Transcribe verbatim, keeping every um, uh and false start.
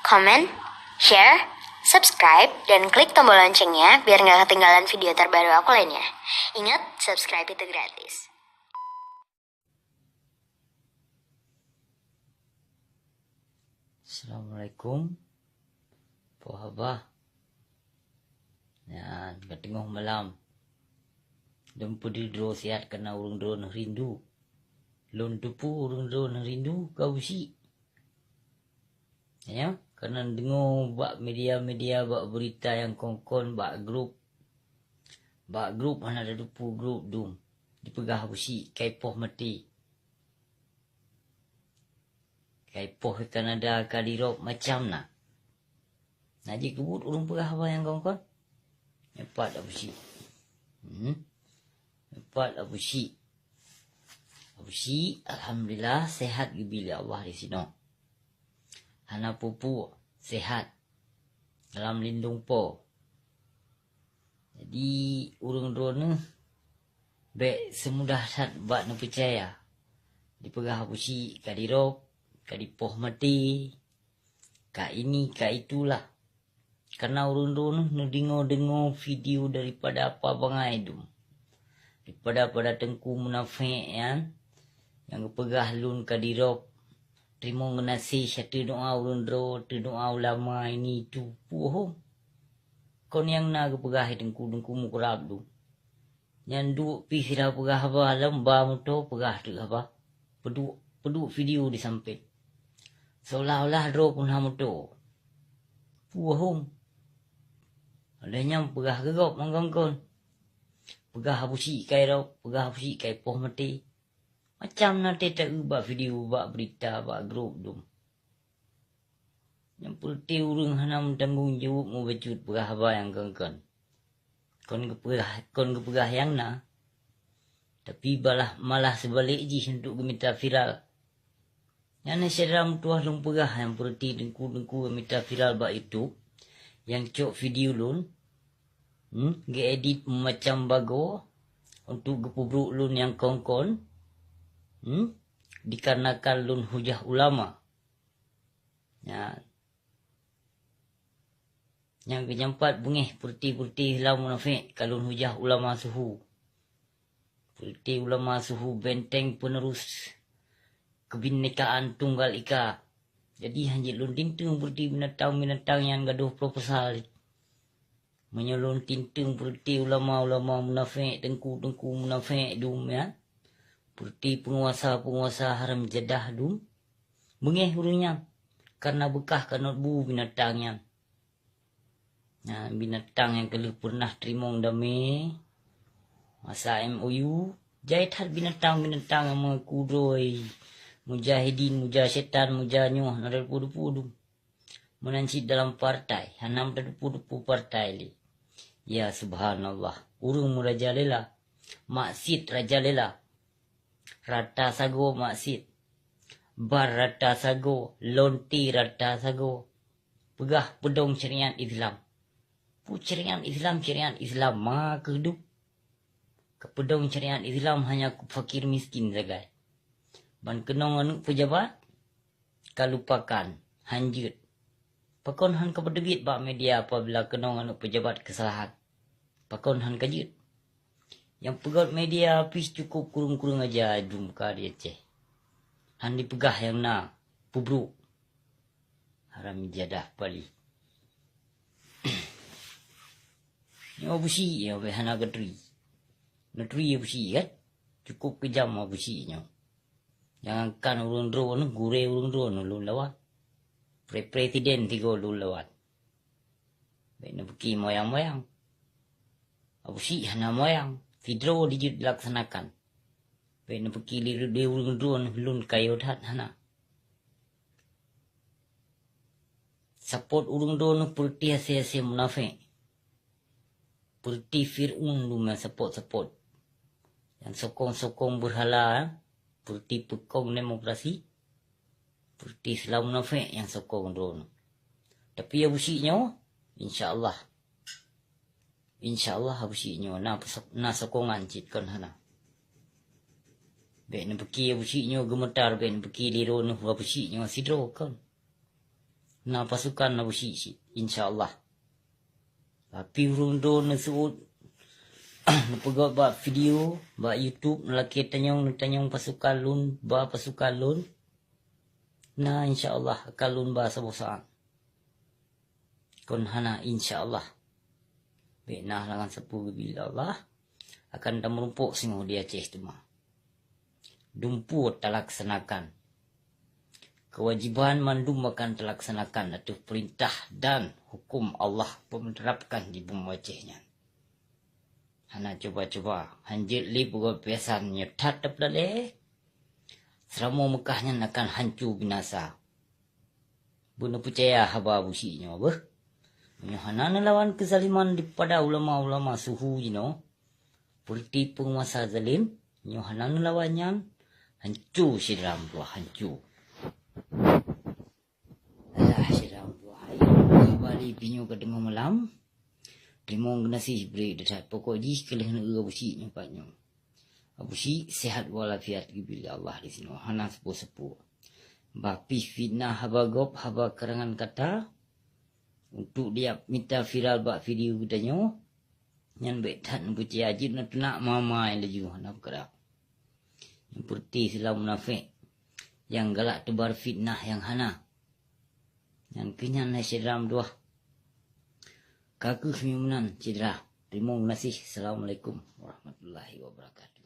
comment, share, subscribe, dan klik tombol loncengnya biar nggak ketinggalan video terbaru aku lainnya. Ingat, subscribe itu gratis. Assalamualaikum. Poh Abah. Nyan, ka teungoh malam. Lôn peudeuh droe siat kana ureuëng droeneuh rindu. Lôn teupeu ureuëng droeneuh rindu ka Abusyik. Ya, kana deungoe bak media-media, bak beurita nyang kon-kon, bak grup. Bak grup hana tateupeue grup dum. Jipeugah Abusyik kai poh maté. Kai poh Kanada ka dirôb macam na. Na jikeubuet ureuëng peugah haba nyang kon-kon. Nyan pat Abusyik. Hmm. Nyan pat Abusyik. Abusyik, alhamdulillah, sehat geubri lé Allah disinoe. Hana peue-peue, sehat. Dalam lindong Po. Jadi, ureuëng droeneuh bék seumudah that bak neupeucaya. Jipeugah Abusyik ka dirôb, ka dipoh maté, ka ini, ka itulah. Kana ureuëng droeneuh neudeungoe-deungoe video daripada apa bangai dum. Daripada pada teungku munafék nyan, nyang geupeugah lôn ka dirôb, teurimong geunaséh, teudoá ureuëng droe, teudoá ulama ini itu, peue hom. Kon nyang na geupeugah teungku-teungku mukrab dum. Nyan duek pih sira peugah haba lam ba moto peugah teuk haba. Peuduek, peuduek video disampéng. Seolah-olah droe pun hana moto. Peue hom. Lheueh nyan peugah keu gob mangkon-kon. Peugah Abusyik kai rôb, peugah Abusyik kai poh maté. Macam na teuta eu bak video, bak beurita, bak grup dum. Nyang peureute ureuëng hana meutanggong jaweueb mubacut peugah haba nyang kon-kon. Kon geupeugah, kon geupeugah nyang na, tapi balah, malah seubalek jih untuk geumita viral. Nyan syedara meutuwah lôn peugah nyang peureute teungku-teungku geumita viral bak YouTube, nyang cok video lôn, hmm, geuedit meumacam bagoe untuk geupeubrok lôn nyang kon-kon, hmm, dikarenakan lôn hujah ulama. Nyan. Nyang keujampat beungéh peureute-peureute hila munafék ka lôn hujah ulama suhu. Peureute ulama suhu benteng peunerus keubhinekaan tunggal ika. Jadi hana jeuet lôn tinteung peureute binatang-binatang nyang gadôh proposal. Meunyoe lôn tinteung peureute ulama-ulama munafék, teungku-teungku munafék dum nyan, peureute peunguasa-peunguasa haram jadah dum, beungéh ureuëng nyan, kareuna beukah kanot bu binatang nyan. Nyan binatang nyang ka lheueh peureunah teurimong damé masa M O U, jai that binatang-binatang nyang meungaku droe mujahidin, muja setan, muja nyoe, na teupeue-teupeue dum. Meunan cit dalam partai, hana meuteupeu-teupeu partai lé. Ya subhanallah, ureuëng meurajalela, maksiet rajalela. Rata sagoe maksiet. Bar rata sagoe, lonte rata sagoe. Peugah peudong syariat Islam. Peue syariat Islam, syariat Islam ma keuh dum. Keupeudong syariat Islam hanya keu fakir miskin sagai. Ban keunong aneuëk peujabat, ka lupakan, hanjeuet. Pakon hán ka peuteubiet bak media apabila keunong aneuëk peujabat keusalahan? Pakon hán ka jeuet? Nyang peugét media pih cukôp kureueng-kureueng aja dum ka di Aceh. Hán jipeugah nyang na, peubrôk. Haram jadah pali. Nyoe Abusyik nyoe bèk hana geutri. Neutri Abusyik kan? Cukôp keujam Abusyik nyoe. Jangankan ureuëng droeneuh, gurée ureuëng droeneuh lôn lawan. Pre-, presiden tigoe lôn lawan. Bèk neupeuki moyang-moyang. Abusyik hana moyang, sidroe jeuet dilaksanakan. Bèk neupeuki lé, lé ureuëng droeneuh lôn kayô that, hana. Sapot ureuëng droeneuh peureutih asée-asée munafék. Peureutih Fir'aun dum nyang sapot-sapot. Nyang sokong-sokong beurhala, peureutih peukong demokrasi. Peureutih sila munafék nyang sokong droeneuh. Tapi Abusyik nyoe, insya Allah. Insya Allah Abusyik nyoe na peusok-, na sokongan cit kon hana. Bèk neupeuki Abusyik nyoe geumeutar, bèk neupeuki lé droeneuh Abusyik nyoe sidroe kon. Na pasukan na beusi cit, insya Allah. Tapi ureuëng droe neuseuôt, neupeugah bak video, bak YouTube, neulakée tanyong, neutanyong pasukan lôn, ba pasukan lôn. Na insya Allah akan lôn ba saboh saát. Kon hana insya Allah. Bék na lam sapeue geubri lé Allah, akan tameurumpok singoh di Aceh teuma. Dumpeue talaksanakan. Kewajiban mandum akan talaksanakan ateueh peurintah dan huköm Allah peumeuterapkan di bumoe Aceh nyan. Hana cuba-cuba, hanjeuet lé peugah piasan nyoe that tapeulalée. Seuramoe Meukah nyan akan hanco binasa. Beuneupeucaya haba Abu Syik nyoe beuh. Meunyoe hana neulawan keuzaliman dipada ulama-ulama suhu jinoe, peureuti peunguasa zalim, nyoe hana neulawan nyan, hanco syedara meutuwah, hanco. Alah, syedara meutuwah, hai, haba lé pih nyoe ka teungoh malam. Teurimong geunaséh bri that, pokok jih keuleue neueu Abu Syik nyoe pat nyoe. Abu Syik sehat walafiat geubri lé Allah disinoe, hana seupôt-seupôt. Bah pih fitnah haba gob, haba karangan kata, untuk diap mita viral bak video geutanyoe, nyan bék that neupeucaya, jeuet neuteunak ma-ma laju, hana peukara. Nyang peureuti sila munafék, nyang galak teubar fitnah nyang hana. Nyan keuh nyan hai syedara meutuwah. Ka keuh meunyoe meunan syedara. Teurimong geunaséh. Assalamualaikum warahmatullahi wabarakatuh.